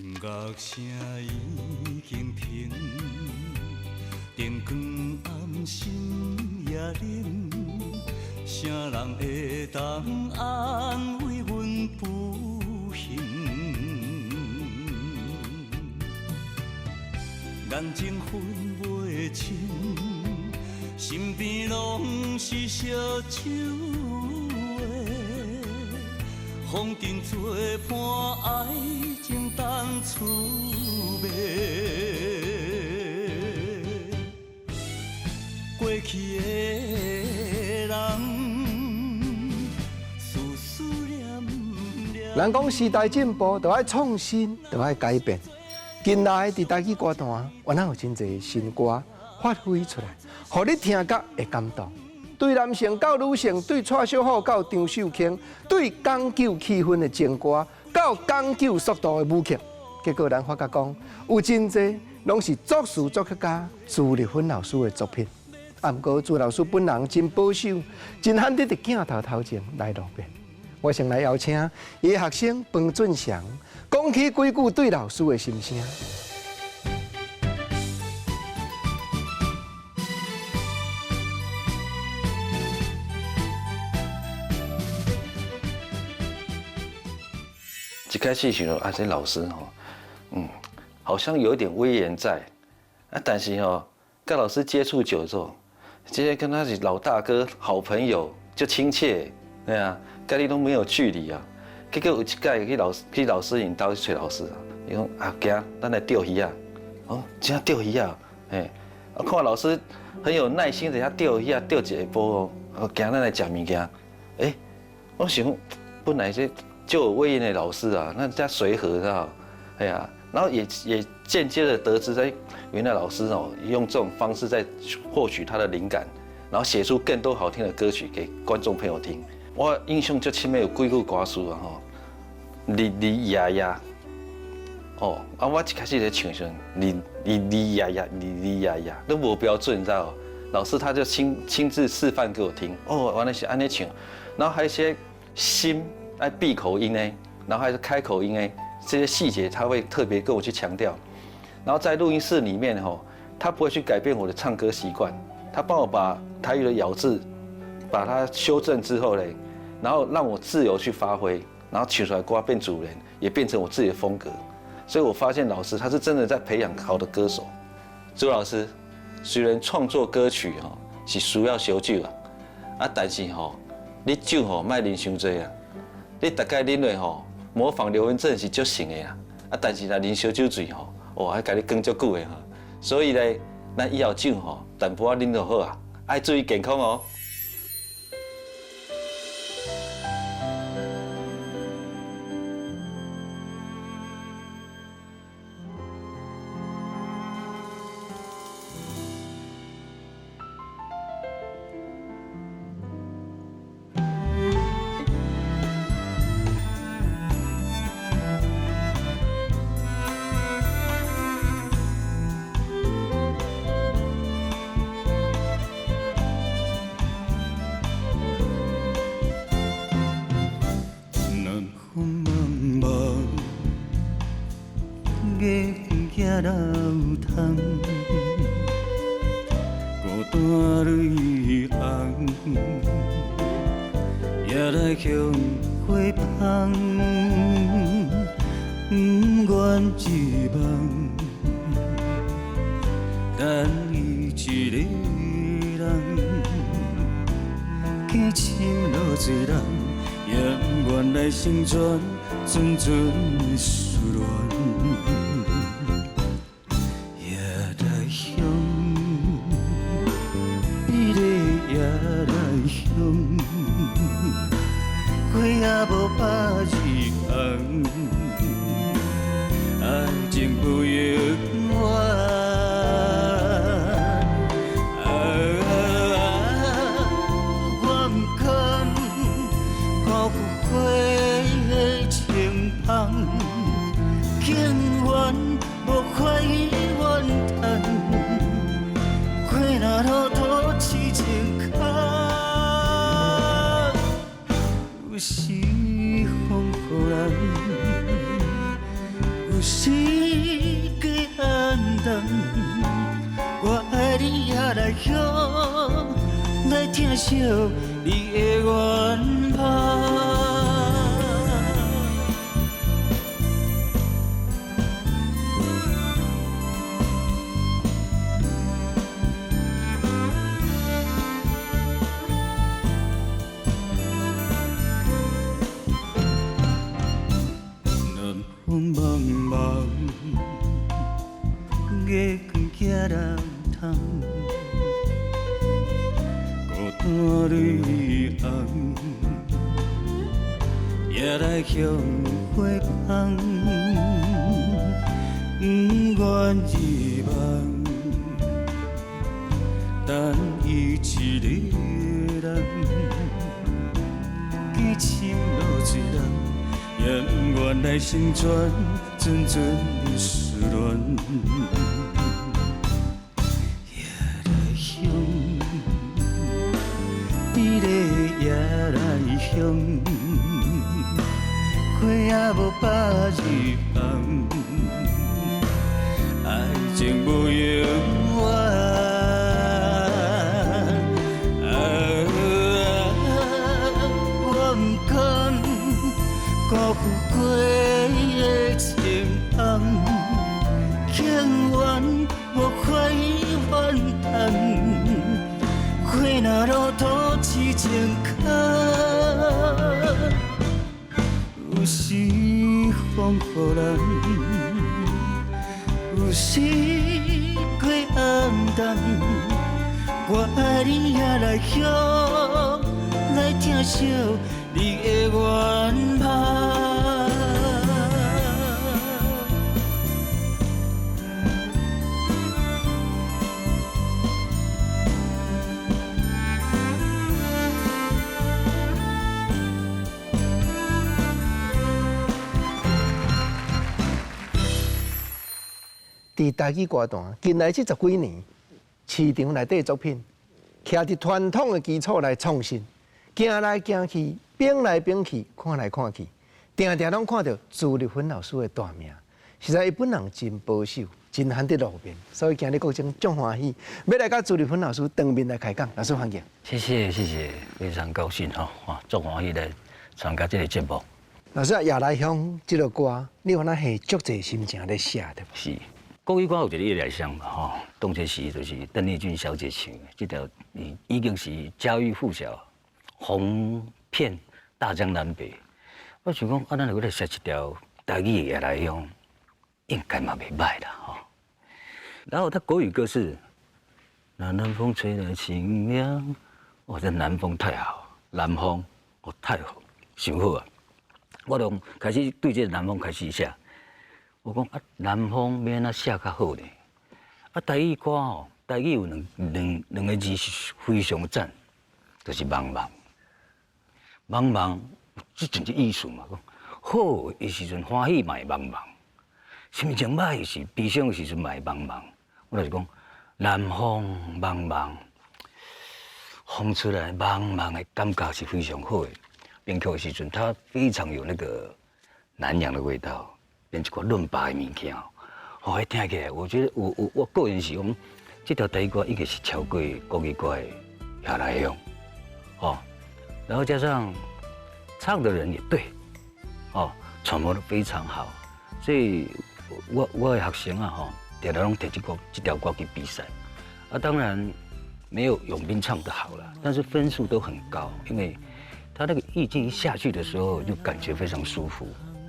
音樂聲已經停，燈光暗深也冷，啥人會當安慰阮不幸？眼睛分袂清，身邊攏是燒酒的，風塵做伴，愛情等厝尾。過去的人，思思念念。人講時代進步，就愛創新，就愛改變。近來佇台語歌壇，原來有真濟新歌發揮出來，予你聽甲會感動。對男性到女性，對蔡小虎到張秀卿，對講究氣氛的情歌，到講究速度的舞曲，結果咱發覺講，有真濟攏是作詞作曲家朱立芬老師的作品。啊，毋過朱老師本人真保守，真罕得佇鏡頭頭前來露面。我先來邀請伊的學生彭俊祥，講起幾句對老師的心聲。一開始想啊，這老師吼，好像有一點威嚴在，啊，但是吼，跟老師接觸久之後，這個跟他是老大哥、好朋友，就親切，對啊，跟你都沒有距離啊。結果有一擺去老師𪜶兜去揣老師啊，伊講啊，行，咱來釣魚仔。哦，真釣魚仔，嘿，啊，看老師很有耐心在遐釣魚仔，釣一下晡哦，啊，行，咱來食物件。欸，我想本來這就有威嚴的老師啊，那遮隨和，知道？哎呀，然後也間接的得知，哎，原來老師哦，用這種方式在獲取他的靈感，然後寫出更多好聽的歌曲給觀眾朋友聽。我印象最深的有幾句歌詞啊，吼，日日夜夜，哦，啊，我一開始咧唱時陣，日日日夜夜，日日夜夜，都無標準，你知道？老師他就親自示範給我聽，哦，原來是按呢唱，然後還有一些心愛閉口音呢，然後還是開口音呢，這些細節他會特別跟我去強調。然後在錄音室裡面吼，他不會去改變我的唱歌習慣，他幫我把台語的咬字把它修正之後嘞，然後讓我自由去發揮，然後唱出來歌變主人，也變成我自己的風格。所以我發現老師他是真的在培養好的歌手。朱老師雖然創作歌曲吼是需要燒酒啊，啊，但是吼你酒吼莫啉傷濟啊。你大概啉落吼模仿劉文正是足成的啦，啊，但是若啉燒酒醉吼，哇，還共你講足久的吼。所以咧，咱以後酒吼淡薄仔啉就好啊，愛注意健康哦。流淌，孤單淚紅，夜來香花芳，不願一夢，等伊一個人，加深落濟人，也不願來成全，陣陣思恋。夜來香，美麗夜來香，花也無百日紅，愛情不永遠。啊，我不甘辜負花情芳，情願無法怨嘆，花若落土痴情空，有時風雨難，有時惜你的願望。南風茫茫，月光寄人窗，孤單淚紅，夜來香花芳，不願入夢，等伊一个人，寄深落水人。也不願來成全陣陣思戀。夜來香，美麗夜來香，花也無百日紅，愛情無永遠。我不甘辜負過的情夢，情緣無法反彈，花若落土痴情空，有時風雨難，有時過暗淡，我愛你夜來香，來疼惜你的願望。佇台語歌壇，近來這十幾年，市場內底的作品，徛佇傳統的基礎來創新，行來行去，變來變去，看來看去，定定攏看著朱立芬老師的大名。實在伊本人真保守，真罕得露面，所以今日國珍足歡喜，欲來佮朱立芬老師當面來開講。老師歡迎。謝謝謝謝，非常高興吼，哇，足歡喜來參加這個節目。老師啊，夜來香這个歌，你有哪下足濟心情咧寫對無？是。國語歌有一個夜來香嘛，吼，當初時就是鄧麗君小姐唱的，這條已經是家喻戶曉，紅遍大江南北。我想講，啊，咱如果來寫一條台語的夜來香，應該嘛袂䆀啦，吼。然後他國語歌是，那南風吹來清涼，哇，這南風太好，南風哦太好，上好啊！我就開始對這個南風開始寫。我講啊，南風欲按怎寫較好呢？啊，台語歌吼，台語有兩個字是非常讚，就是茫茫。茫茫，這真正意思嘛。講好的時陣歡喜嘛會茫茫，心情歹時悲傷的時陣嘛會茫茫。我就是講南風茫茫，風出來茫茫的感覺是非常好的。編曲的時陣，它非常有那個南洋的味道。變一寡論白的物件，哦，彼聽起來，我覺得我個人是講，這條台語歌應該是超過國語歌的夜來香，哦，然後加上唱的人也對，哦，揣摩得非常好，所以我的學生啊，吼，定定攏提這條歌去比賽，啊，當然沒有永斌唱得好啦，但是分數都很高，因為他那個意境一下去的時候，就感覺非常舒服。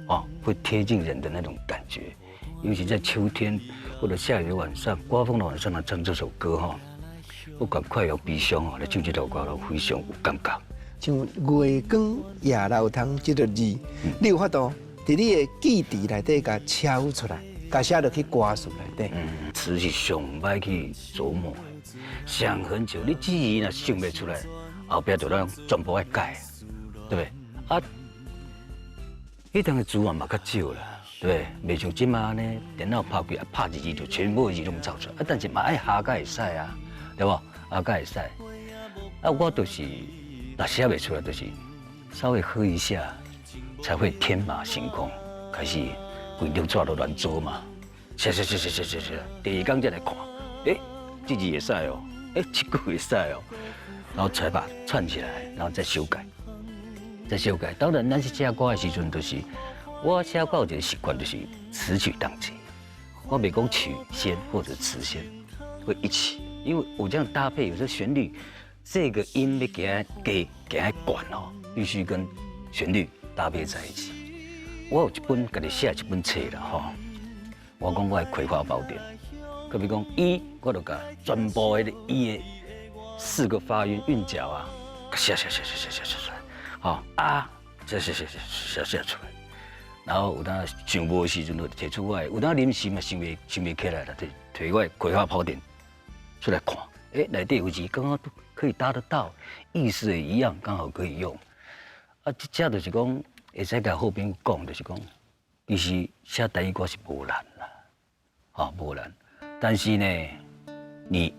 哦，會貼近人的那種感覺，尤其在秋天或者下雨的晚上、颳風的晚上來唱這首歌哈，不管快樂悲傷哦，來唱這首歌都非常有感覺。像月光夜流通這個字，你有法度佇你的記憶內底共抄出來，共寫落去歌詞內底。詞是上歹去琢磨的，想很久，你記憶若想袂出來，後壁就咱全部愛改，對不對？啊。彼當的資源嘛較少啦，對不對？袂像這馬呢，電腦拍開啊，拍一字就全部字攏走出來。啊，但是嘛愛下才會使啊，對無？下才會使。啊，我就是若寫袂出來，就是稍微喝一下，才會天馬行空，開始規張紙都亂做嘛。寫寫寫寫寫寫寫，第二工才來看，欸，這字會使哦，哎，這句會使哦，然後才把串起來，然後再修改，再修改。當然，咱是寫歌的時陣，就是我寫歌有一個習慣，就是詞曲當前。我袂講曲先或者詞先，會一起，因為我這樣搭配，有時候旋律這個音欲給它加，給它懸哦，必須跟旋律搭配在一起。我有一本家己寫一本冊啦吼，我講我的葵花寶典，佮比講一，我就共全部的一的四個發音韻腳啊，寫寫寫寫寫寫出來，吼啊，寫寫寫寫寫寫出來。然後有當想無的時陣，就提出我的，有當臨時嘛想袂起來啦，就提我的葵花寶典出來看，欸，內底有字剛剛都可以搭得到，意思也一樣，剛好可以用。啊，這就是講，會使共好朋友講，就是講，其實寫台語歌是無難啦，吼，無難。但是呢，你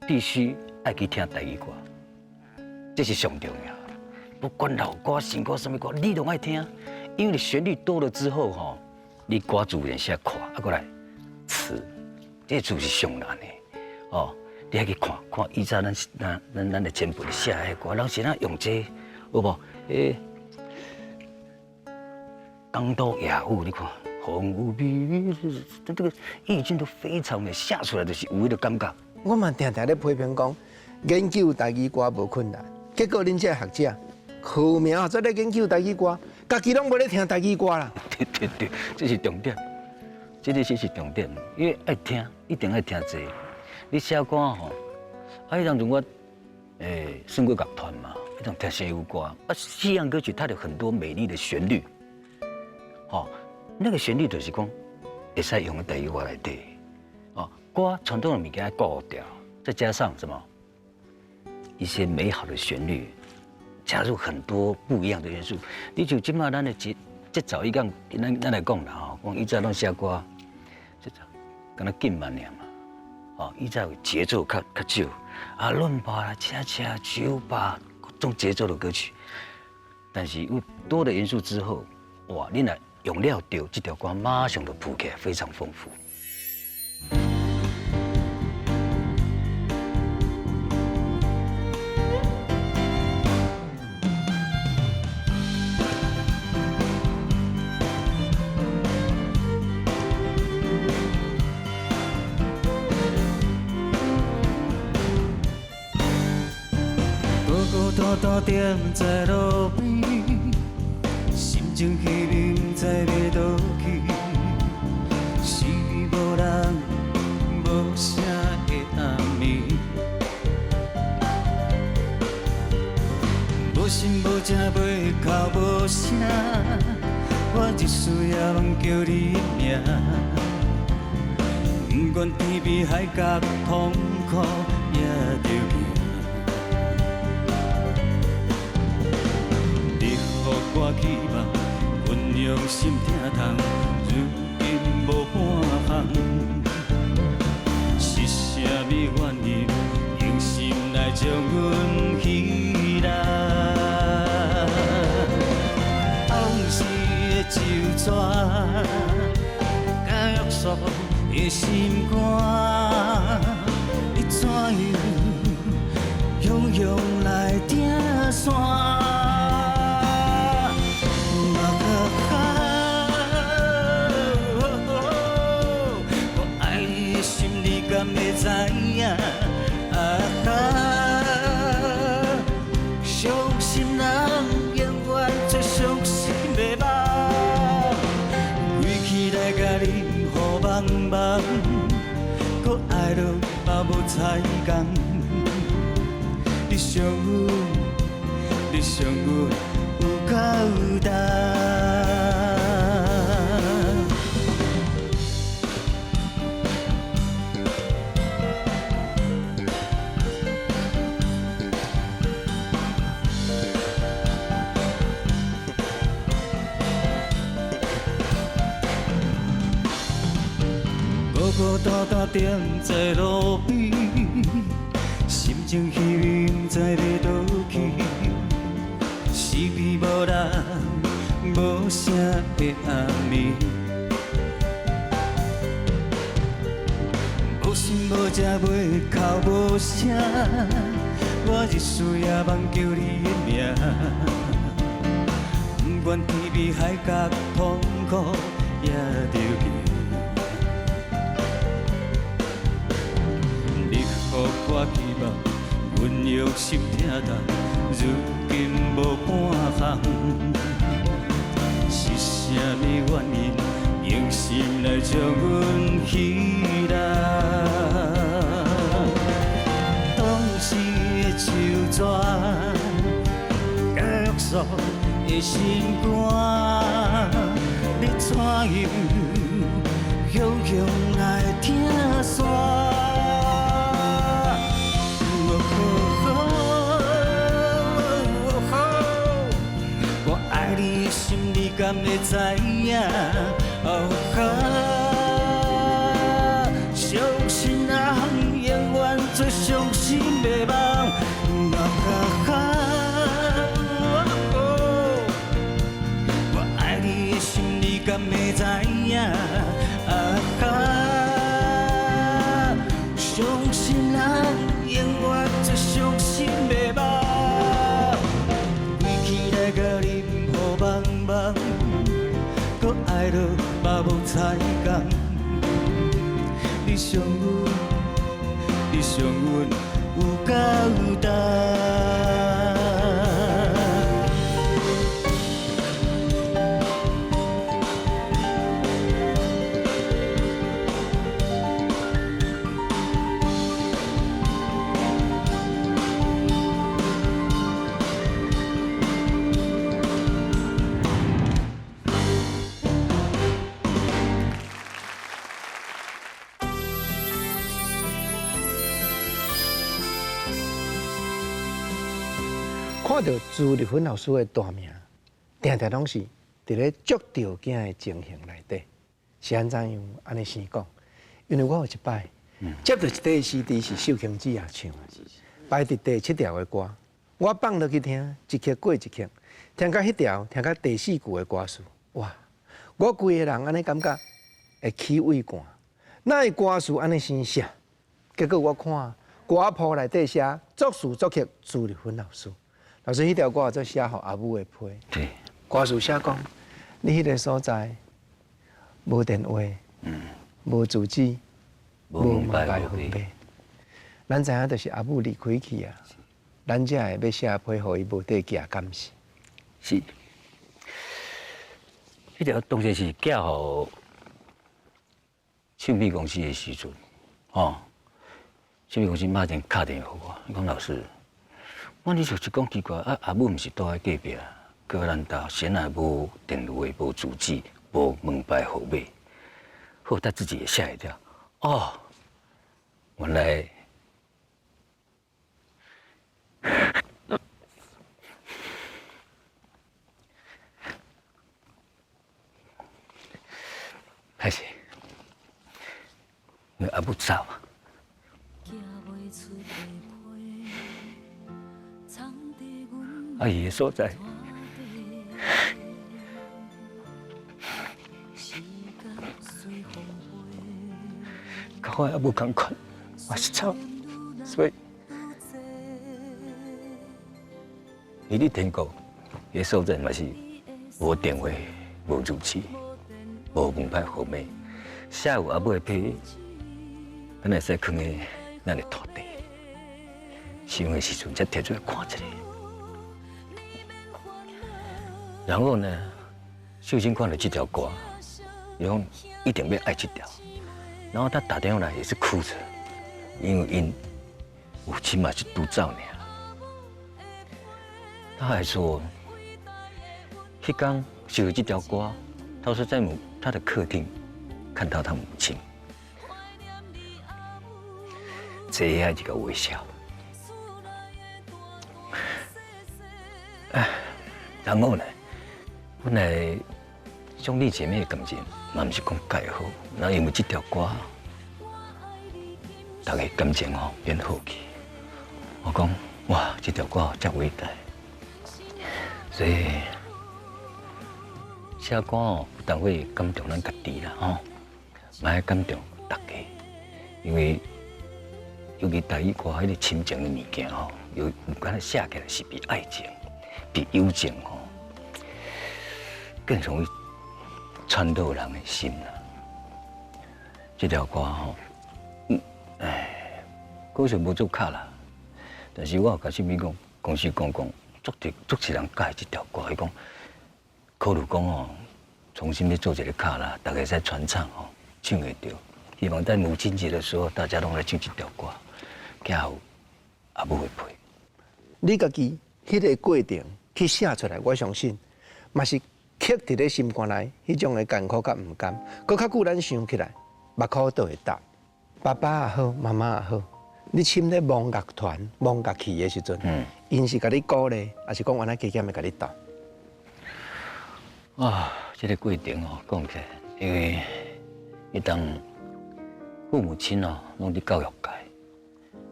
必須愛去聽台語歌，這是上重要。不管老歌、新歌、啥物歌，你攏愛聽，因為你旋律多了之後，吼，你歌自然寫快，啊，閣來詞，這個詞是上難的，哦，你愛去看看以前咱的前輩寫的歌，人是怎用這個，有無？欸，江都夜雨，你看，風雨微，這個意境都非常美，寫出來就是有彼個感覺。我嘛定定咧批評講，研究台語歌無困難，結果恁這學者，好名號做咧研究台語歌，家己攏無咧聽台語歌啦。對對對，這是重點，這個是重點，因為愛聽，一定愛聽濟。你寫歌吼，啊，彼當陣我，算過樂團嘛，彼當聽西洋歌，啊，西洋歌曲它有很多美麗的旋律，吼，那個旋律就是講，會使用佇台語歌內底，哦，歌傳統的物件顧掉，再加上什麼，一些美好的旋律，加入很多不一樣的元素。你就這馬咱的節奏，伊講咱來講啦吼，講以前攏寫歌，節奏敢若緊慢爾嘛，哦，以前有節奏較少，啊，倫巴啦、恰恰、酒吧各種節奏的歌曲，但是有多的元素之後，哇，你若用了對，這條歌馬上就譜起來，非常豐富。孤孤單單踮在路邊，心情虚微，不知欲佗去，是無人無聲的暗暝，無心無情袂哭無聲，我日思夜夢叫你名，不管天邊海角痛苦也著行。我希望，阮用心疼痛，如今無半項。是啥物原因，用心來將阮彼人？往事的酒泉，甲约束的心肝，你怎樣雄雄來拆散？敢會知影？啊哈，傷心人永遠做傷心的夢，歸去來共你雨茫茫，閣愛落嘛無彩工。你傷阮，你傷阮有夠重。孤单单踮在路边，心情虚微，不知欲佗去，是彼無人無聲的暗暝，無心無食袂哭無聲，我日思夜夢叫你的名，不管天邊海角痛苦也著行。你予我希望，阮用心疼痛，如今無半項，是啥物原因？用心來將阮彼人，當時的手紙，约束的心肝，你怎样雄雄来疼煞？我愛你的心，你敢會知影？相信人永遠做傷心的夢。我愛你的心，你敢會知影？相信人永遠做傷心的夢。归起來共恁雨茫茫，閣愛落嘛無彩工。你傷阮，你傷阮有夠重。看到朱立芬老師的大名，定定攏是佇咧捉著囝的情形內底，是按怎樣？按呢先講，因為我有一擺接著一塊 CD 是秀卿姊也唱的，排佇第七條的歌，我放落去聽，一曲過一曲，聽到彼條，聽到第四句的歌詞，哇！我規个人按呢感覺會起畏寒，哪會歌詞按呢先寫？結果我看歌譜內底寫作詞作曲朱立芬老師。老師，彼條歌做寫予阿母的批。對。歌詞寫講，你彼个所在無電話，無住址，無門牌號碼。咱知影，就是阿母離開去啊，咱才會欲寫批予伊無地寄，敢是？是。彼條當時是寄予唱片公司的時陣，哦，唱片公司馬上敲電話予我，伊講老師。我你就是講奇怪，啊阿母毋是住佇隔壁，閣咱兜，誰也無電話、無住址、無門牌號碼，好，他自己也嚇一跳。哦，原來歹勢，因為阿母走啊。啊，伊的所在，佮我也無仝款，我是走，所以，伊佇天國，伊的所在嘛是無電話、無住址、無門牌號碼，寫有阿母的批，咱會使囥佇咱的土地，想的時陣才提出來看一下。然後呢，秀清看了這條歌，伊講一定欲愛這條。然後他打電話來也是哭著，因為𪜶母親嘛是獨走爾。他還說，彼工寫這條歌，他說在母他的客廳看到他母親，坐遐一個微笑。哎，然後呢？本來兄弟姐妹的感情嘛，毋是講蓋好，那因為這條歌，大家感情吼變好去。我講哇，這條歌遮偉大，所以寫歌哦，不但會感動咱家己啦吼，嘛會感動大家，因為尤其台語歌彼个深情的物件吼，有敢若寫起來是比愛情、比友情吼，更容易穿透人的心啦。這條歌吼，唉，可惜無做卡啦。但是我有共啥物講，公司講講，足濟足濟人佮意這條歌，伊講考慮講吼，重新欲做一个卡啦，大家會使傳唱吼，唱會著。希望在母親節的時候，大家攏來唱這條歌，寄予阿母的陪。你家己彼个過程去寫出來，我相信嘛是刻佇咧心肝內彼種的艱苦佮毋甘。閣較久咱想起來，目箍都會沓。爸爸也好，媽媽也好，你參咧摸樂團、摸樂器的時陣，𪜶是共你鼓勵，抑是講原來加減會共你鬥？啊，這个過程哦，講起來，因為伊當父母親哦，攏佇教育界，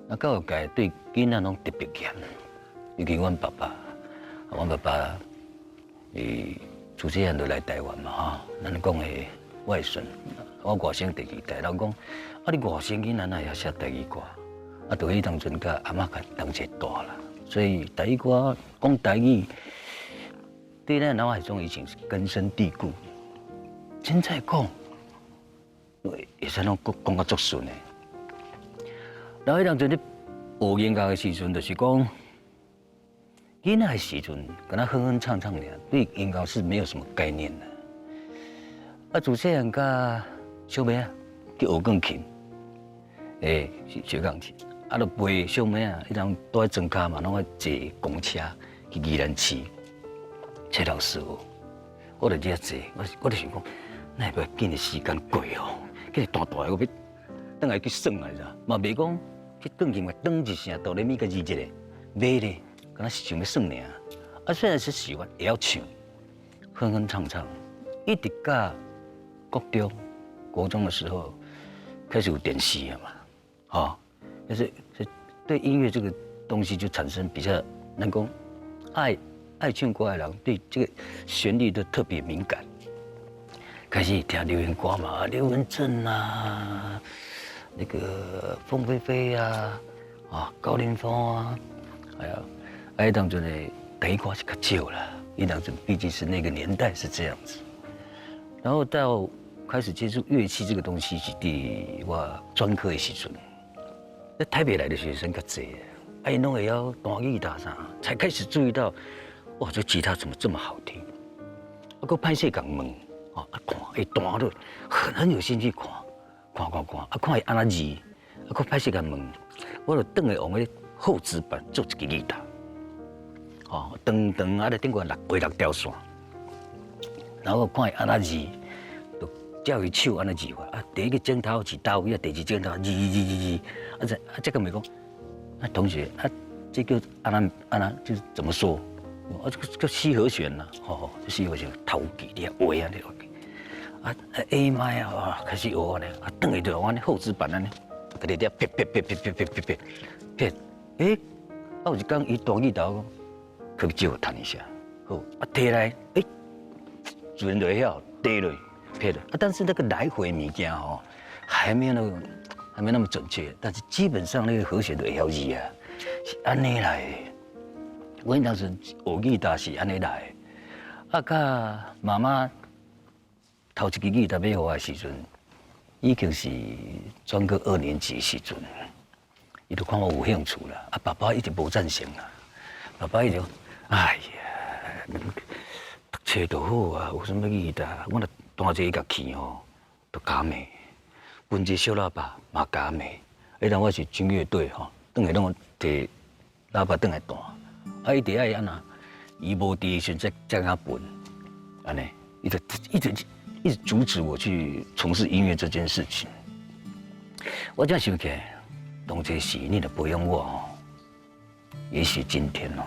那教育界對囡仔攏特別嚴，尤其阮爸爸，阮爸爸伊自細漢就來台灣嘛，吼，咱講的外孫，我外甥第二代，人講啊，你外甥囡仔哪會曉寫台語歌？啊，就彼當陣佮阿嬤共同齊大啦，所以台語歌講台語，對咱腦海中已經是根深蒂固。現在講，會使攏講講甲足順的。然後彼當陣咧學音樂的時陣，就是講囡仔的時陣，敢若哼哼唱唱爾，對音樂是沒有什麼概念的。啊，自細漢佮小妹仔去學鋼琴，欸，學鋼琴，啊，就陪小妹仔，彼當住佇莊跤嘛，攏愛坐公車去宜蘭市揣老師傅。我就佇遐坐，我就想講，哪會欲緊的時間過哦，緊大大的，我欲轉來去耍來咋？嘛袂講去鋼琴嘛，轉一聲哆來咪共字一个，袂咧，敢若是想欲耍爾。啊，雖然是喜歡，會曉唱，哼哼唱唱，一直到國中、國中的時候，開始有電視了嘛，吼，就是對音樂這個東西就產生比較，咱講愛唱歌的人對這個旋律都特別敏感，開始聽流行歌嘛，劉文正啊，那個鳳飛飛啊，啊高凌風啊，哎呀，啊，當陣的台語歌是較少啦，彼當陣畢竟是那個年代是這樣子，然後到開始接觸樂器這個東西是佇我專科的時陣，那台北來的學生較濟，啊，𪜶攏會曉彈吉他啥，才開始注意到，哇，這吉他怎麼這麼好聽？啊，閣歹勢共問，哦，啊看，伊彈都很有興趣看，看看看，啊看伊按怎字，啊閣歹勢共問，我就轉來用彼厚紙板做一支吉他，哦，長長啊咧頂懸六幾六條線，然後看伊按怎字，就照伊手按呢字法，啊，第一個指頭是佗位，啊，第二指頭字字字字，啊這啊這個咪講，啊同學，啊這叫按怎按怎就是怎麼說？啊這個叫 C 和弦啦，吼，這 C 和弦頭記你畫啊你啊 A 麥啊，哇開始學按呢，啊轉來就按呢厚紙板按呢，佮佇遐撇撇撇撇撇撇撇撇撇，欸，啊有一工伊彈吉他講，可以借我彈一下，好，啊提來，欸，自然就會曉提落撇了，啊但是那個來回物件吼，還沒有那個還沒那麼準確，但是基本上那個和弦都會曉字啊，是按呢來的。阮當時學吉他是按呢來的，啊，佮媽媽頭一支吉他買予我的時陣，已經是專科二年級的時陣，伊就看我有興趣啦。啊，爸爸一直無贊成啦，爸爸一直講，哎呀，讀冊就好啊，有啥物吉他？我若彈這個樂器吼，就共罵，分一個小喇叭嘛共罵。彼當我是軍樂隊吼，轉來攏提喇叭轉來彈。啊，伊直愛按怎？伊無佇的時陣，才才較笨，按呢，一直一直一直阻止我去從事音樂這件事情。我這樣想起來，當初是你若培養我哦，也許今天哦，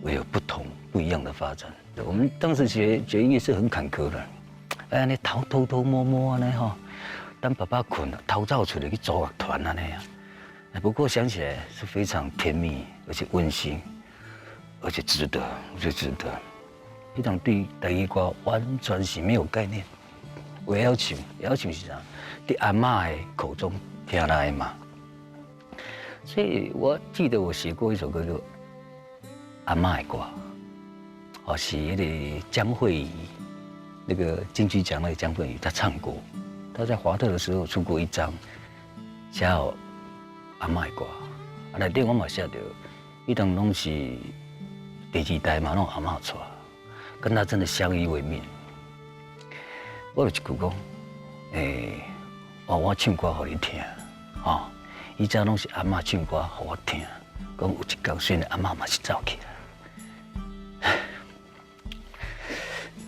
會有不同不一樣的發展。我們當時學學音樂是很坎坷的，哎，你偷偷偷摸摸按呢吼，等爸爸睏，偷走出來去組樂團按呢啊。不過想起來是非常甜蜜，而且溫馨，而且值得，我覺得值得。彼當對台語歌完全是沒有概念，會曉唱，會曉唱是啥？佇阿嬤的口中聽來嘛。所以我記得我寫過一首歌叫《阿嬤的歌》，哦，是那個江惠儀，那個金曲獎那個江惠儀，她唱過，她在華特的時候出過一張叫《阿嬤的歌》，啊，內底我嘛寫著，彼當攏是第二代嘛，攏阿嬤帶，跟他真的相依為命。我就一句講，欸，我唱歌予你聽，哦，以前攏是阿嬤唱歌予我聽，講有一天雖然阿嬤嘛是走去啦，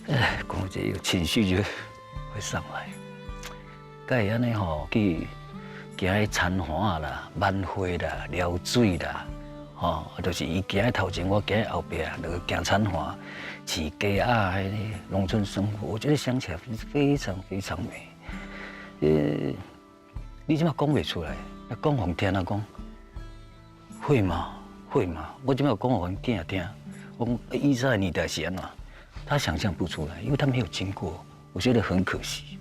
唉，講這個情緒就會上來。佮會按呢吼去行彼田環啦、挽花啦、撩水啦，吼，就是伊行佇頭前，我行佇後壁，兩个行田環、飼雞仔，彼个農村生活，我覺得想起來非常非常美。你這馬講袂出來，講予聽啊講，會嗎？會嗎？我這馬講予阮囝聽，我講以前的年代是按怎，他想象不出來，因為他沒有經過，我覺得很可惜。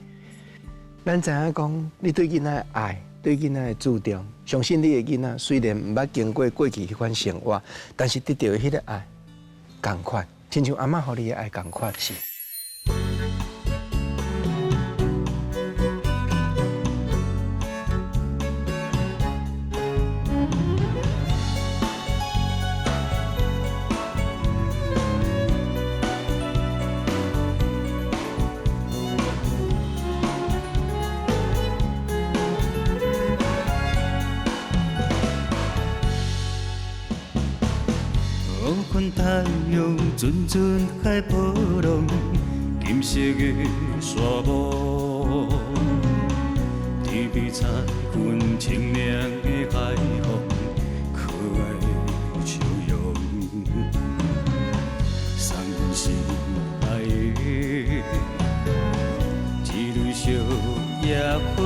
咱知影講，你對囡仔的愛，對囡仔的注重，相信你的囡仔雖然毋捌經過過去彼款生活，但是得到的彼个愛，仝款，親像阿嬤予你的愛仝款。是。太陽陣陣海波浪，金色的沙漠，天邊彩雲清涼的海風，可愛的笑容，送阮心愛的一蕊小野花，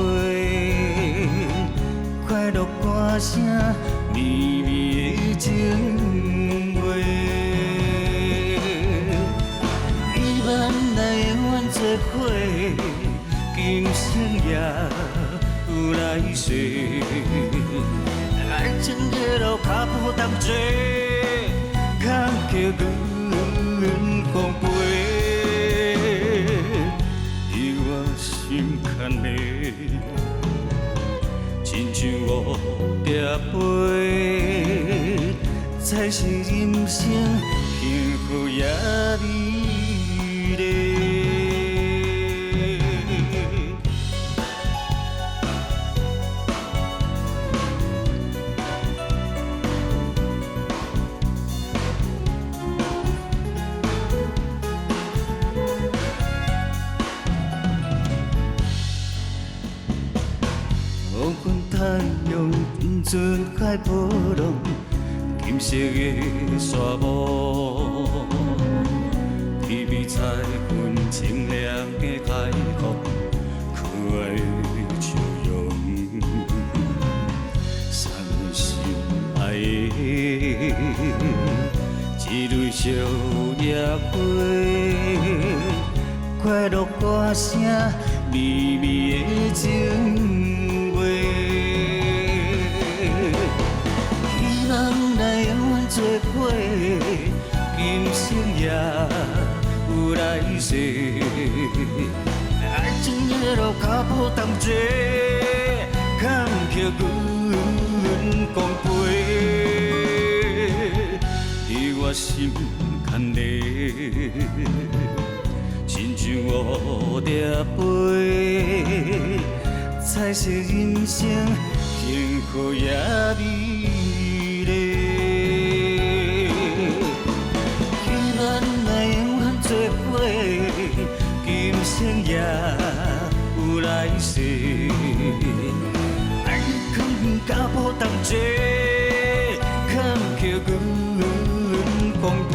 快樂歌聲，綿綿的情話。做伙，今生也有來世，愛情的路跤步同齊，坎坷阮奉陪，你我心牽的，親像蝴蝶飛，才是人生幸福也美麗。太陽陣陣海波浪，金色的沙漠，天邊彩雲清涼的海風，可愛的笑容，送阮心愛的一蕊小野花，快樂歌聲，綿綿的情話。希望來永遠做伙，今生也有來世。愛情的路跤步同齊，坎坷阮共陪。你我心牽的，親像蝴蝶飛，彩色人生幸福也美麗。希望來永遠做伙，今生也有來世。愛囥跤步同齊，坎坷阮共陪。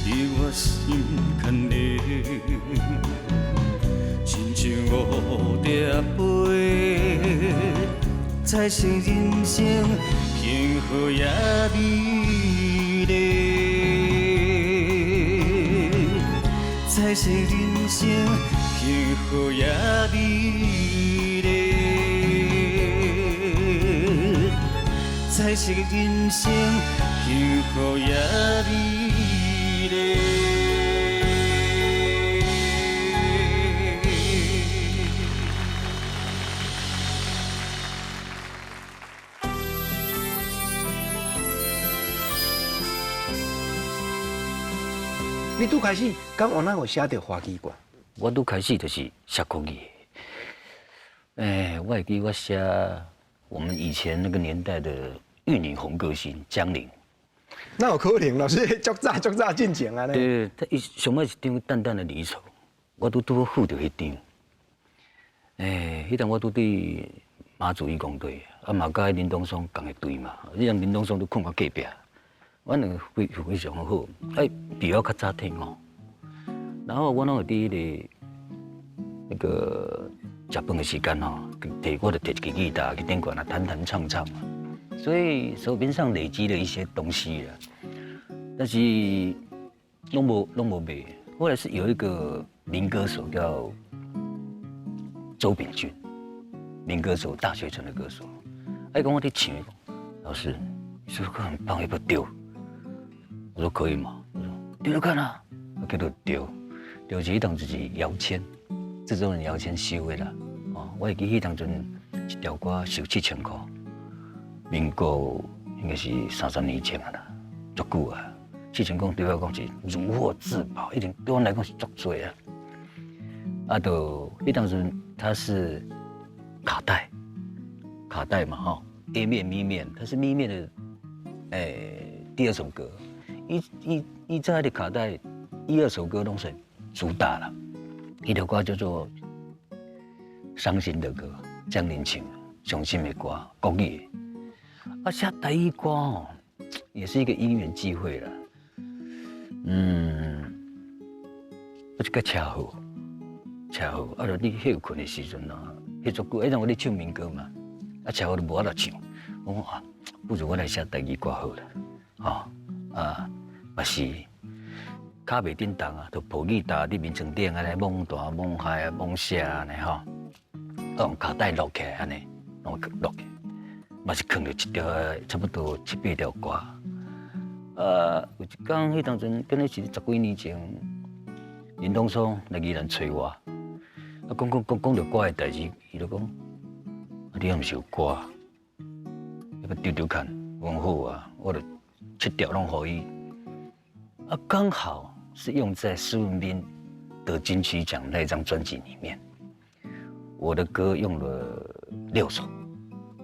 你我心牽的，親像蝴蝶飛，彩色人生幸福也美麗。彩色人生幸福也美麗。彩色人生，幸福也美麗。你拄開始，敢有哪有寫著華語歌？我拄開始就是寫國語。欸，我會記我寫我們以前那個年代的玉女紅歌星江玲。哪有可能？老師足早足早進前啊！對，他伊上尾一張淡淡的離愁，我拄拄好付著彼張。欸，彼陣我拄佇馬祖義工隊，啊嘛佮林東松仝个隊嘛，你像林東松都睏我隔壁。阮兩個非非常好，哎，比我較早退伍。然後我攏會佇彼個那個食飯的時間吼，提我就提一支吉他去頂懸啊，彈彈唱唱嘛。所以手邊上累積了一些東西啦，但是攏無攏無賣。後來是有一個民歌手叫周秉俊，民歌手，大學城的歌手，哎，講我佇唱，老師，這首歌很棒，要不要丟？我說可以嗎？我說丟丟看啊，我叫做丟，丟是彼當就是姚謙，製作人姚謙收的啦。哦，我會記彼當陣一條歌收7000塊，民國應該是30年前啊啦，足久啊。7000塊對我講是如獲至寶，一定對我來講是足濟啊。啊，就彼當陣它是卡帶，卡帶嘛吼，A 面 B 面，它是 B 面的，欸，第二首歌。伊伊伊在的卡帶，一二首歌攏是主打啦。彼條歌叫做《傷心的歌》，江玲唱，傷心的歌，國語的。啊，寫台語歌哦，也是一個因緣際會啦。嗯，啊，一個車禍，車禍，啊，就你歇睏的時陣啊，歇足久，彼陣我咧唱民歌嘛，啊，車禍就無法度唱，我講啊，不如我來寫台語歌好了，吼。啊，嘛是跤袂振動啊，就抱吉他佇眠床頂按呢摸彈摸嗨啊摸寫按呢吼，用卡帶錄起來按呢，攏錄起，嘛是囥著一條差不多七八條歌。啊，有一工彼當陣，敢若是十幾年前，林東松來宜蘭揣我，啊，講講講講著歌的代誌，伊就講，啊，你敢毋是有歌？欲欲丟丟看？我講好啊，我就。七條攏予伊，啊，剛好是用在施文彬得金曲獎那張專輯裡面，我的歌用了6首，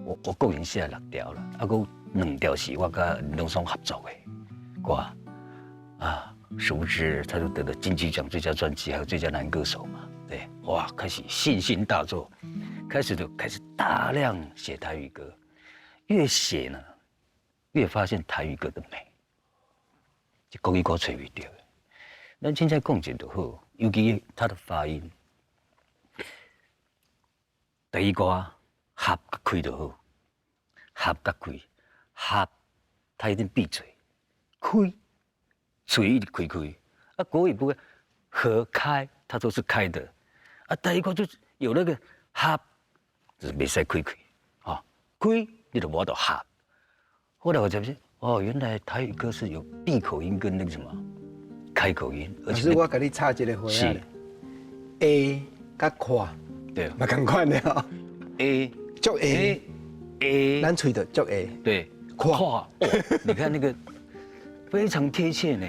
我個人寫了6條了，啊，閣2條是我佮林東松合作的歌，啊，殊不知他就得了金曲獎最佳專輯還有最佳男歌手嘛，對，哇，開始信心大作，開始就開始大量寫台語歌，越寫呢，越發現台語歌的美，這國語歌揣袂著。咱凊彩講一就好，尤其它的發音，台語歌合佮開就好，合佮開，合，它一定閉嘴，開，喙一直開開。啊，國語不會合開，它都是開的。啊，台語歌就有那個合，就是袂使開開，啊，開你就無法度合。後來我才發現，哦，原來台語歌是有閉口音跟那個什麼開口音。而且我給你插一個話啊，A 佮看，對，嘛仝款的哦。 A 足 A A，咱喙就足 A。對，看，哦，你看那個非常貼切呢，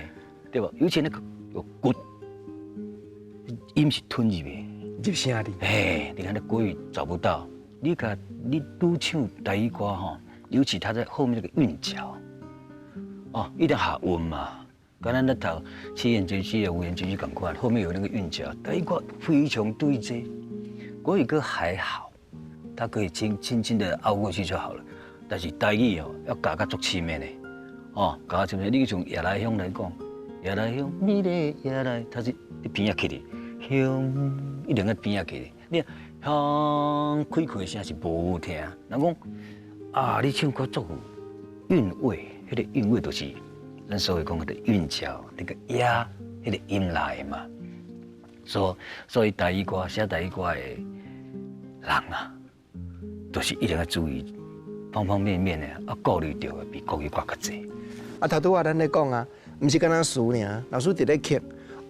對吧？尤其那個有骨音是吞入的，入聲的。哎，你看那國語找不到，你看你拄唱台語歌吼。尤其他在後面那個韻腳，哦，一定下韻嘛。剛才那頭七言絕句啊、五言絕句仝款，後面有那個韻腳，台語歌非常對這。國語歌還好，它可以輕輕輕的拗過去就好了。但是台語哦，要咬甲足深的呢，哦，咬深的。你從夜來香來講，夜來香，美麗夜來，它是你邊仔起的，香一定愛邊仔起的。你香開開的聲是無好聽，人講。啊！你唱歌足有韻味，彼個韻味就是咱所謂講的韻腳，那個押，彼個音來嘛。所以台語歌寫台語歌的人啊，就是一定要注意方方面面的啊，顧慮著的比國語歌較濟。啊，頭拄仔咱咧講啊，毋是干焦詞爾，老師佇咧刻，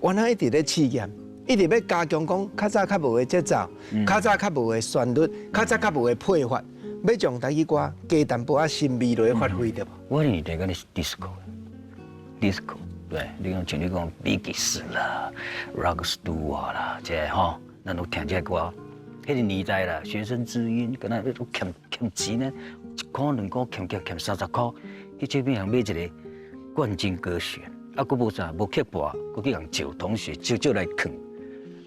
原來一直咧試驗，一直欲加強講較早較無的節奏，較早較無的旋律，較早較無的配法，欲將台語歌加淡薄仔新味來發揮對無？我年代敢若是 disco，disco 對，你講像你講 Bee Gees 啦，Rod Stewart 啦，這個吼，咱攏聽這個歌。彼個年代啦，學生之音，敢若都欠欠錢呢，一箍兩箍欠欠欠30箍，去唱片行買一個冠軍歌選，啊，閣無啥，無刻薄，閣去共借同學借借來囥，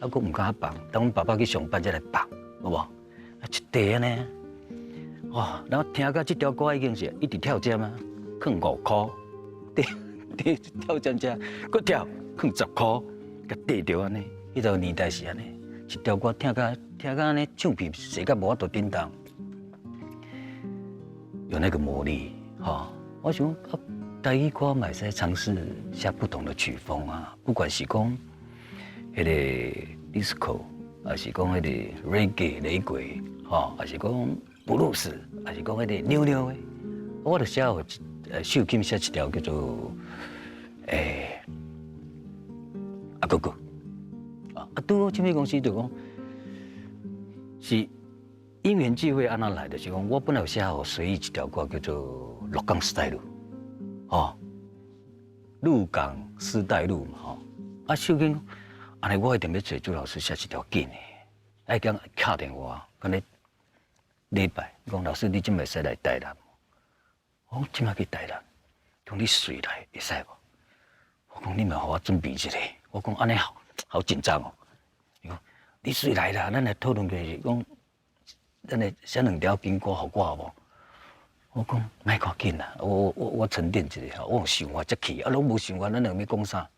啊，閣毋敢放，等阮爸爸去上班才來放，有無？啊，一塊按呢，哇！然後聽到這條歌已經是一直跳針啊，囥5箍，對對，跳針遮，閣跳囥10箍，共綴著按呢。彼個年代是按呢，一條歌聽甲聽甲按呢，唱片踅甲無法度振動，有那個魔力，吼！我想啊，台語歌嘛會使嘗試下不同的曲風啊，不管是講彼個 disco，還是講彼個 reggae 雷鬼，吼，還是講布魯斯，還是講彼個扭扭的，我就寫予秀琴寫一條叫做阿哥哥，啊，拄好唱片公司就講是因緣際會按怎來的，是講我本來有寫予隨意一條歌叫做《鹿港時代路》，哦，鹿港絲帶路嘛，吼，啊，秀琴，按呢我一定欲揣朱老師寫一條緊的，愛講敲電話，講咧禮拜，講老師你這擺會使來台南？我講這擺去台南，講你隨來會使無？我講你嘛予我準備一下，我講按呢好好緊張哦。伊講你隨來啦，咱來討論就是講，咱來寫兩條緊歌予我無？我講莫較緊啦，我沉澱一下，我有想法才去，啊攏無想法，咱兩個欲講啥？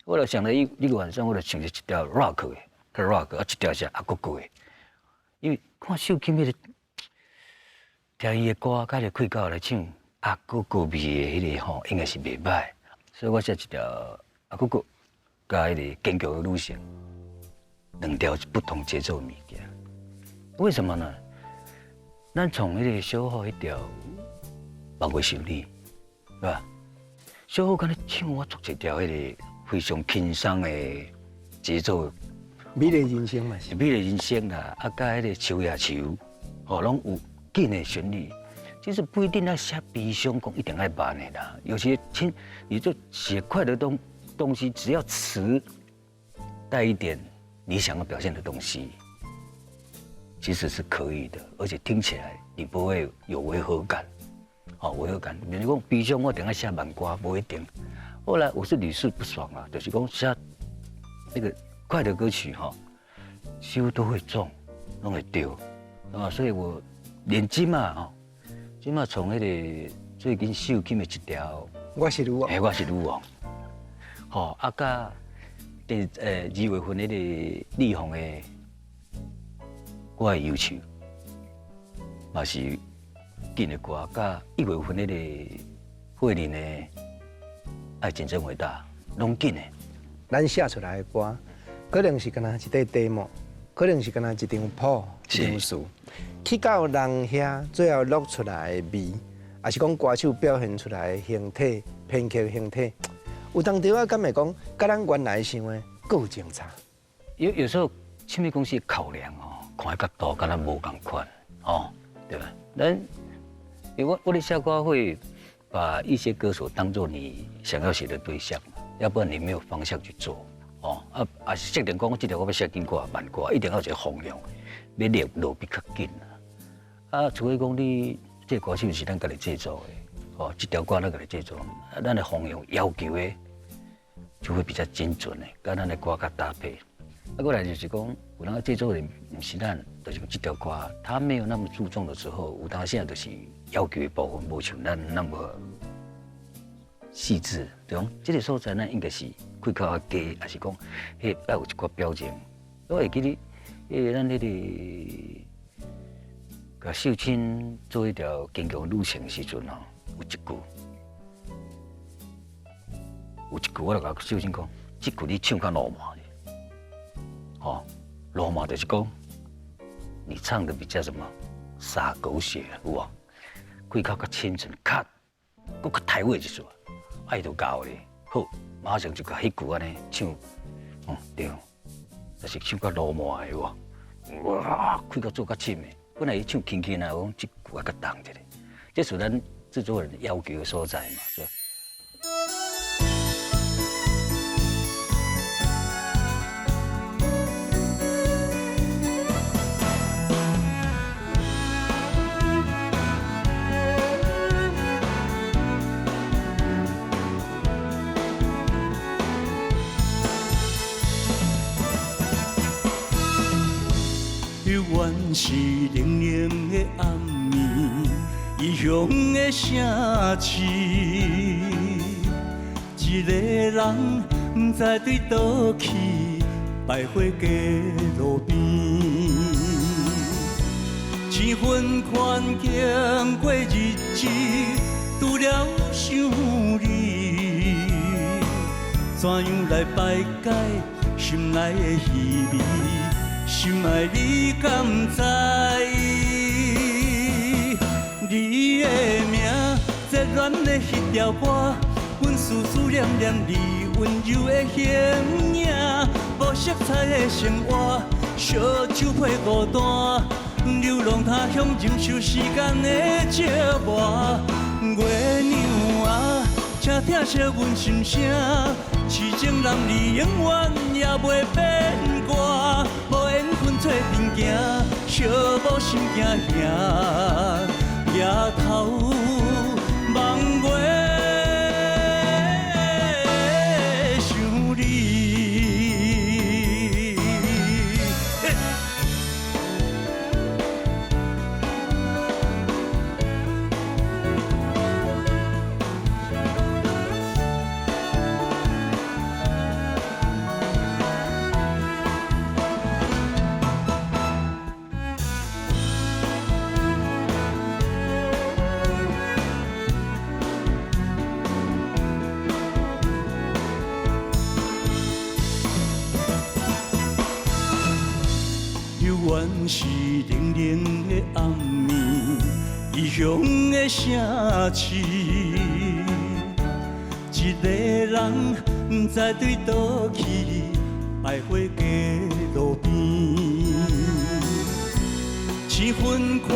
我就想了一個晚上，我就想著一條 rock 的，較 rock，啊一條是阿哥哥的，因為看秀琴彼個聽伊的歌，佮個氣口來唱阿哥哥味的彼個吼，應該是袂䆀，所以我寫一條阿哥哥，佮彼個堅強的女性，兩條不同節奏的物件。為什麼呢？咱從彼個小虎彼條望月想你，對吧？小虎敢若唱我足一條彼個非常輕鬆的節奏，美麗人生嘛是。美麗人生啦，啊，佮彼個秋夜愁，吼，攏有緊的旋律。其實不一定要寫悲傷，講一定愛慢的啦。有些輕，你就寫快的東西，只要詞帶一點你想要表現的東西，其實是可以的，而且聽起來你不會有違和感。哦，違和感。比如講悲傷，我一定愛寫慢歌，無一定。後來我是屢試不爽啊，就是講寫那個快的歌曲哈，幾乎都會中，攏會對，啊，所以我連這馬吼，這馬從彼個最近秀琴的一條，我是女王，嘿，我是女王，吼，啊，佮第2月份彼個力宏的我的憂愁，嘛是緊的歌，佮1月份彼個慧玲的愛情真偉大，攏緊的。咱寫出來的歌，可能是敢若一塊題目，可能是敢若一張譜、一張詞，去到人遐最後錄出來的味，抑是講歌手表現出來的形體、編曲形體，有當時仔敢會講，佮咱原來想的閣有相差。有時候唱片公司考量哦，看的角度敢若無仝款，哦，對吧？咱我咧寫歌會把一些歌手當做你想要寫的對象，要不然你沒有方向去做，哦，啊啊，設定講，這條我欲寫緊歌、慢歌，一定要有一個方向，欲落落筆較緊啊。除非講你這個歌手是咱家己製作的，哦，這條歌咱家己製作，啊，咱的方向要求的就會比較精準的，佮咱的歌較搭配。啊，過來就是講，有當製作人毋是咱，就是講這條歌他沒有那麼注重的時候，有當時就是要求的部分無像咱那麼細緻，對講這個所在咱應該是開口較低，還是講彼愛有一寡表情。我會記得，彼個咱彼個共秀清做一條堅強女性的時陣吼，有一句，我就共秀清講，這句你唱較浪漫。吼，浪漫就是講，你唱的比較什麼灑狗血，有無？開口較深沉，較閣較台話一撮，愛就教咧，好，馬上就共彼句按呢唱，嗯對，就是唱較浪漫的無，哇，開口做較深的，本來伊唱輕輕的，我講這句愛較重一下，這是咱製作人要求的所在嘛。是吧？猶原是冷冷的暗暝，異鄉的城市，一個人不知對佗去，徘徊街路邊。生分環境過日子，除了想你，怎樣來排解心內的稀微？心愛你敢知？你的名，热恋的彼条歌，阮思思念念你溫柔的形影，無色彩的生活，燒酒配孤單，流浪他鄉忍受時間的折磨。月娘啊，請疼惜阮心聲，痴情男兒永遠也袂變卦。無緣分做陣行，寂寞心驚兄，抬頭望月想你。猶原是冷冷的暗暝，異鄉的城市，一個人不知對佗去，徘徊街路邊。生分環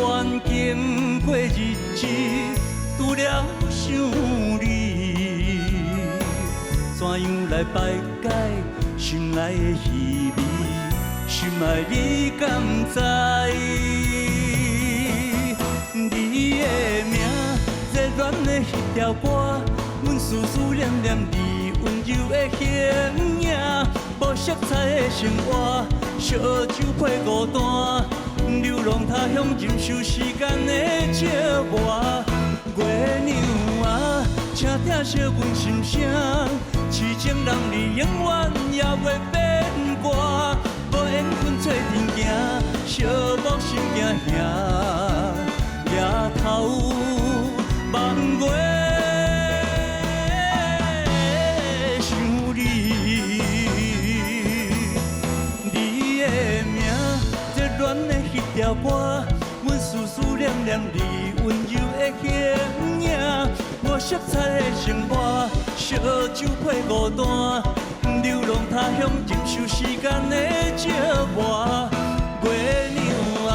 境過日子，除了想你，怎樣來排解心內的稀微？心愛你敢知？你的名，热恋的彼条歌，阮思思念念你溫柔的形影，無色彩的生活，燒酒配孤單，流浪他鄉忍受時間的折磨。月娘啊，請疼惜阮心聲，痴情男兒永遠也袂變卦。無緣分做陣行，寂寞心驚兄，抬頭望月想你。你的名，热恋的彼条歌，阮思思念念你溫柔的形影，無色彩的生活，燒酒配孤單。流浪他鄉，忍受時間的折磨。月娘啊，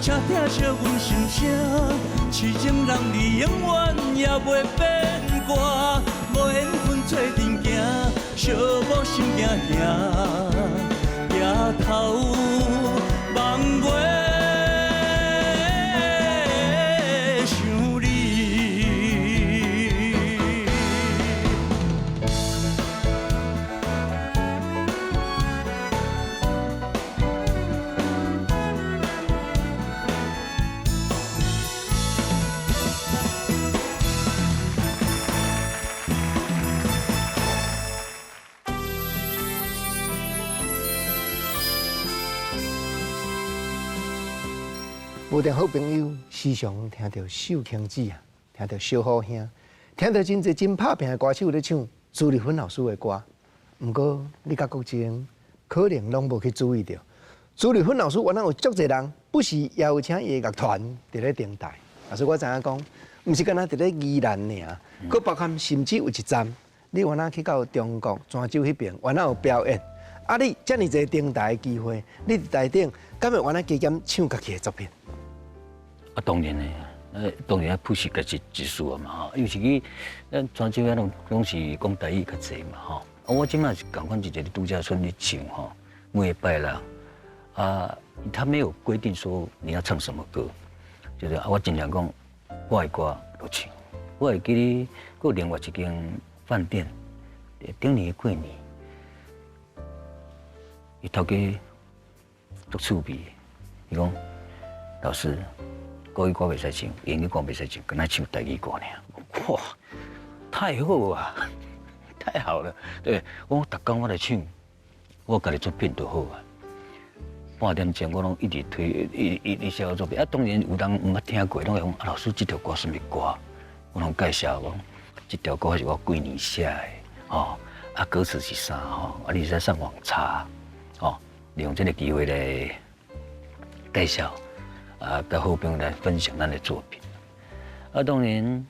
請疼惜阮心聲，痴情男兒永遠也袂變卦。無緣分做陣行，寂寞心驚兄，抬頭望月想你。無定好朋友時常聽著秀卿姊啊，聽著小虎兄，聽著真濟真拍拚的歌手咧唱朱麗芬老師的歌。毋過你佮國珍可能攏無去注意著，朱麗芬老師原來有足濟人不時邀請伊的樂團佇咧頂台。老師我知影講，毋是干焦佇咧宜蘭爾，閣包含甚至有一站，你原來去到中國泉州彼邊，原來有表演。啊，你遮爾濟登台的機會，你佇台頂，敢會原來加減唱家己的作品？啊，當然的，當然愛譜是家己一事啊嘛吼，尤其去咱泉州遐攏是講台語較濟嘛吼。啊，我這馬是仝款一個度假村咧唱吼，每禮拜啦，啊，他沒有規定說你要唱什麼歌，就是啊，我盡量講我的歌就唱。我會記得，閣有另外一間飯店，頂年過年，伊頭家足趣味，伊講老師，國語歌袂使唱，英語歌袂使唱，干焦唱台語歌爾。哇，太好啊，太好了！對，我逐工我來唱，我家己作品就好啊。半點鐘我攏一直推，一一一寫我作品。啊，當然有人毋捌聽過，攏會講啊，老師這條歌啥物歌？我攏介紹講，這條歌是我幾年寫的，吼，啊歌詞是啥吼？啊，你會使上網查，吼，利用這個機會來介紹，啊，佮好朋友來分享咱的作品。啊，當然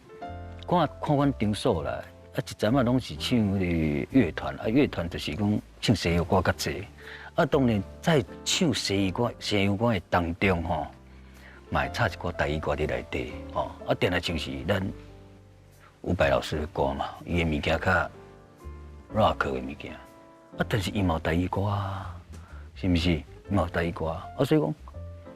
看看阮場所啦，啊，一陣仔攏是唱彼个樂團，啊，樂團就是講唱西洋歌較濟。啊，當然在唱西洋歌、西洋歌的當中吼，嘛會插一寡台語歌佇內底，吼，啊，定來就是咱伍佰老師的歌嘛，伊的物件較 rock 的物件，啊，但是伊嘛有台語歌啊，是毋是？伊嘛有台語歌，啊，所以講，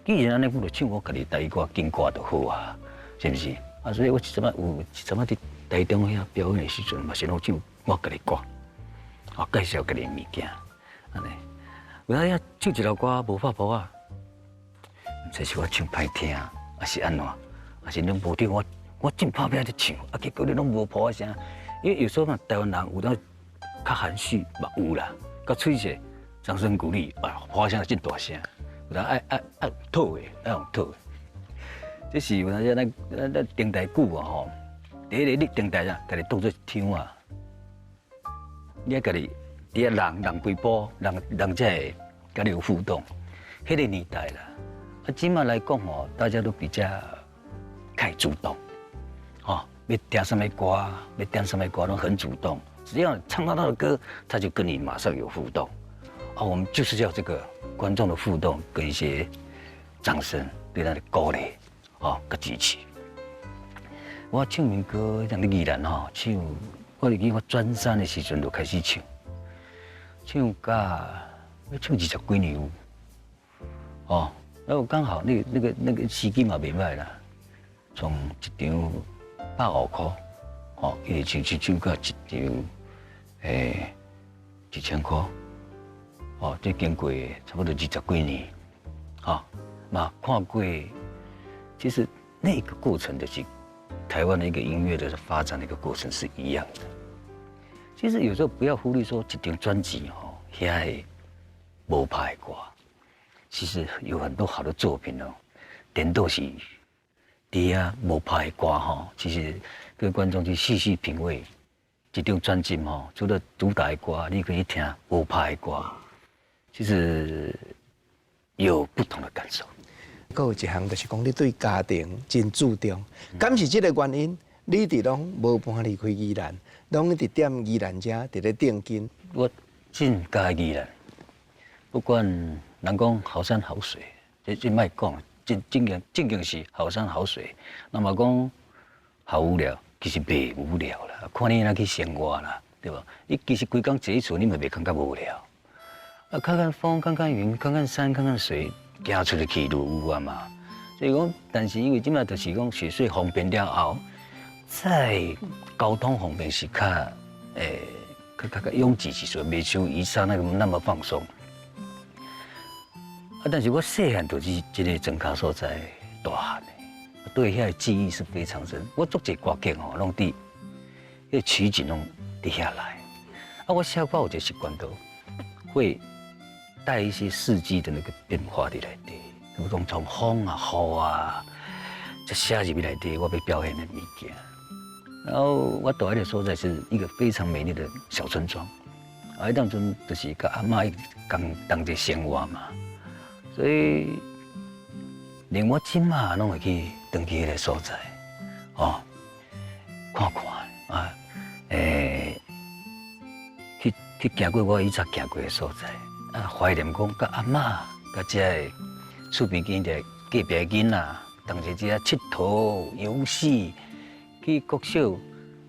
既然按呢，我就唱我家己台語歌、經歌就好啊，是毋是？啊，所以我一陣仔有一陣仔佇台中遐表演的時陣，嘛是攏唱我家己歌，啊，介紹家己物件，按呢。有當時唱一首歌無拍譜啊，毋知是我唱歹聽，還是按怎，還是攏無對我，我真拍拚佇唱，啊，結果你攏無譜仔聲。因為有時候嘛，台灣人有當較含蓄嘛有啦，較喙舌，掌聲鼓勵，啊，譜仔聲真大聲。有當愛愛愛討的，愛用討的。這是有當時咱咱咱登台久啊吼，第一個你登台啊，家己當做一場啊，你愛家己佇遐人人規波，人人才會佮你有互動。彼個年代啦，啊，這馬來講吼，大家都比較較會主動，吼，欲聽啥物歌，欲點啥物歌，攏很主動。只要唱到他的歌，他就跟你馬上有互動。啊，我們就是要這個觀眾的互動跟一些掌聲對咱的鼓勵，吼，佮支持。我唱民歌，像佇宜蘭吼唱，我會記我專三的時陣就開始唱，唱甲欲唱二十幾年有，哦，然後剛好那個時機嘛袂䆀啦，從一場150塊，哦，一直唱唱唱到一場，1000塊，哦，這經過差不多二十幾年，吼，嘛看過，其實那個過程就是台灣的一個音樂的發展的一個過程是一樣的。其實有時候不要忽略說一張專輯吼，遐個無拍的歌，其實有很多好的作品哦，顛倒是佇遐無拍的歌吼，其實各位觀眾去細細品味這張專輯吼，除了主打的歌，你可以聽無拍的歌，其實有不同的感受。閣有一項就是講，你對家庭真注重，敢是這個原因，你一直攏無搬離開宜蘭，攏一直踮宜蘭遮，佇咧定根。我真佮意宜蘭，不管人講好山好水，這莫講，真正經正經是好山好水。那麼講好無聊，其實袂無聊啦，看你按怎去生活啦，對無？你其實規工坐佇厝，你嘛袂感覺無聊。啊，看看風，看看雲，看看山，看看水，行出去就有啊嘛。所以講，但是因為這馬就是講雪隧方便了後，在交通方面是較較較較擁擠一些，袂像以前那個那麼放鬆。啊，但是我細漢就是這个莊跤所在大漢的，對遐个記憶是非常深。我足濟歌曲吼，攏佇彼取景攏佇遐來。啊，我寫歌有一個習慣，都會帶一些四季的那個變化佇內底，比如講從風啊、雨啊，這寫入去內底，我欲表現的物件。然後我蹛彼个所在是一個非常美麗的小村莊，啊，彼當陣就是佮阿嬤共同齊生活嘛，所以連我這馬攏會去轉去彼个所在，哦，看看啊，去行過我以前行過的所在，啊，懷念講佮阿嬤、佮遮个厝邊間的隔壁的囡仔，同齊這𨑨迌遊戲，去國小，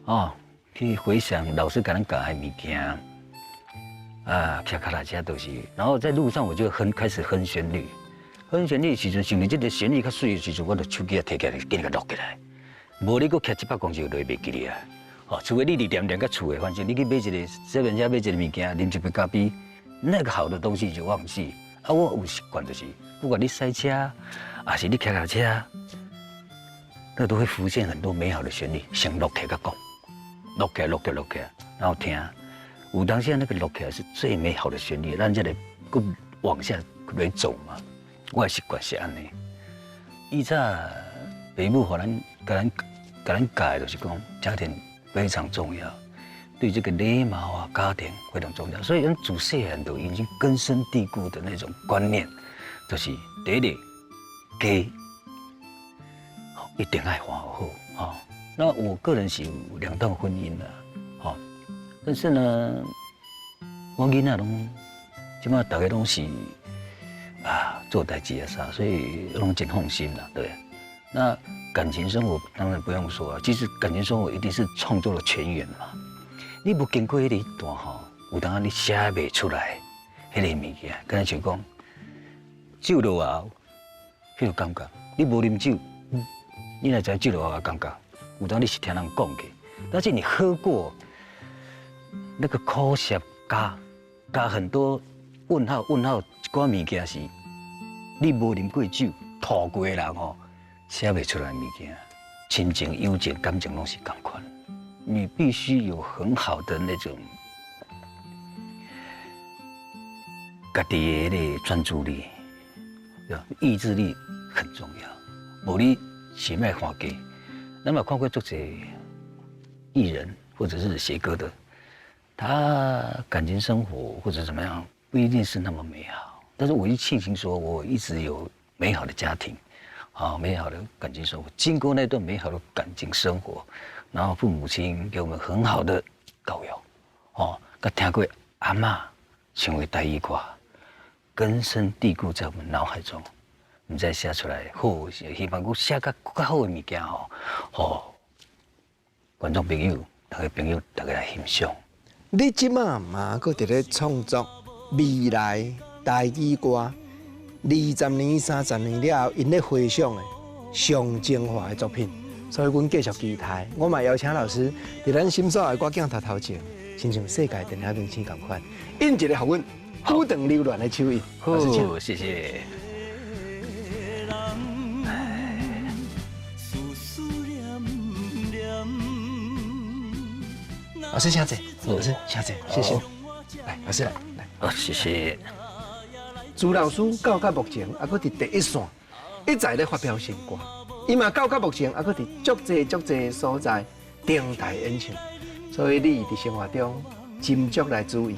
哦，去回想老師共咱教的物件，啊，騎腳踏車都是，然後在路上我就哼，開始哼旋律，哼旋律的時陣，想著這个旋律較媠的時陣，我就手機仔提起來，緊共錄起來。無你閣騎100公尺就會袂記得啊！哦，除非你佇恬恬佮厝的，反正你去買一个，這邊遮買一个物件，啉一杯咖啡，那個好的東西就忘記。啊，我有習慣就是，不管你駛車，還是你騎腳車，那都會浮現很多美好的旋律，先錄起來閣講，錄起來錄起來錄起來，然後聽。有當時那個錄起來是最美好的旋律，咱這個閣往下來走嘛。我的習慣是按呢。以前爸母予咱、共咱、共咱教的，就是講家庭非常重要，對這個禮貌啊、家庭非常重要。所以咱自細漢就已經根深蒂固的那種觀念，就是第一個家一定愛看好。哈，那我個人是有兩段婚姻的，哈，但是呢，我囡仔攏這擺逐家攏是啊做代誌啊啥，所以攏真放心啦，對。那感情生活當然不用說啊，其實感情生活一定是創作的泉源嘛。你無經過彼个段吼，有當你寫袂出來彼个物件，敢若像講酒落喉，彼个感覺，你無啉酒，你若知酒落喉的感覺，有當你是聽人講過，但是你喝過那個苦澀加加很多問號問號，一寡物件是你無啉過酒吐過的人吼，寫袂出來物件，親情、友情、感情攏是仝款。你必須有很好的那種家己的那個專注力，對吧？意志力很重要。無你是欲看家，咱嘛看過足濟藝人或者是寫歌的，他感情生活或者怎麼樣，不一定是那麼美好。但是我一慶幸說，我一直有美好的家庭，啊，美好的感情生活。經過那段美好的感情生活，然後父母親給我們很好的教育，哦，佮聽過阿嬤唱的台語歌，根深蒂固在我們腦海中。毋知寫出來好，希望閣寫較閣較好的物件吼，予觀眾朋友、逐家朋友，逐家來欣賞。你這馬嘛閣佇咧創作未來台語歌，20年、30年了後，𪜶咧回想的上精華的作品，所以阮繼續期待。我嘛邀請老師佇咱心所愛的歌鏡頭頭前，親像世界電影明星仝款，印一個予阮古長留戀的手印。好，謝謝。老師請坐，老師請坐，謝謝。來，老師來，來。好，謝謝。朱老師到到目前，猶閣佇第一線，一再咧發表新歌。伊嘛到到目前，猶閣佇足濟足濟所在登台演唱。所以你佇生活中斟酌來注意，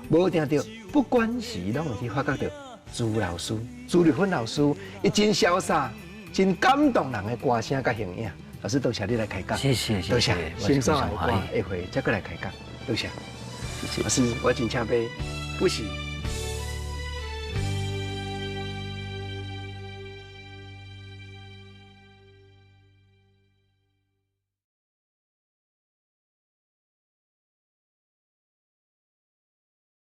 無定著，不管時攏會去發覺著朱老師、朱麗芬老師，伊真瀟灑、真感動人的歌聲佮形影。老師多謝你來開講，謝謝，多謝，心所愛的歌，下回再閣來開講，多謝。謝謝。老師，我真正欲不是。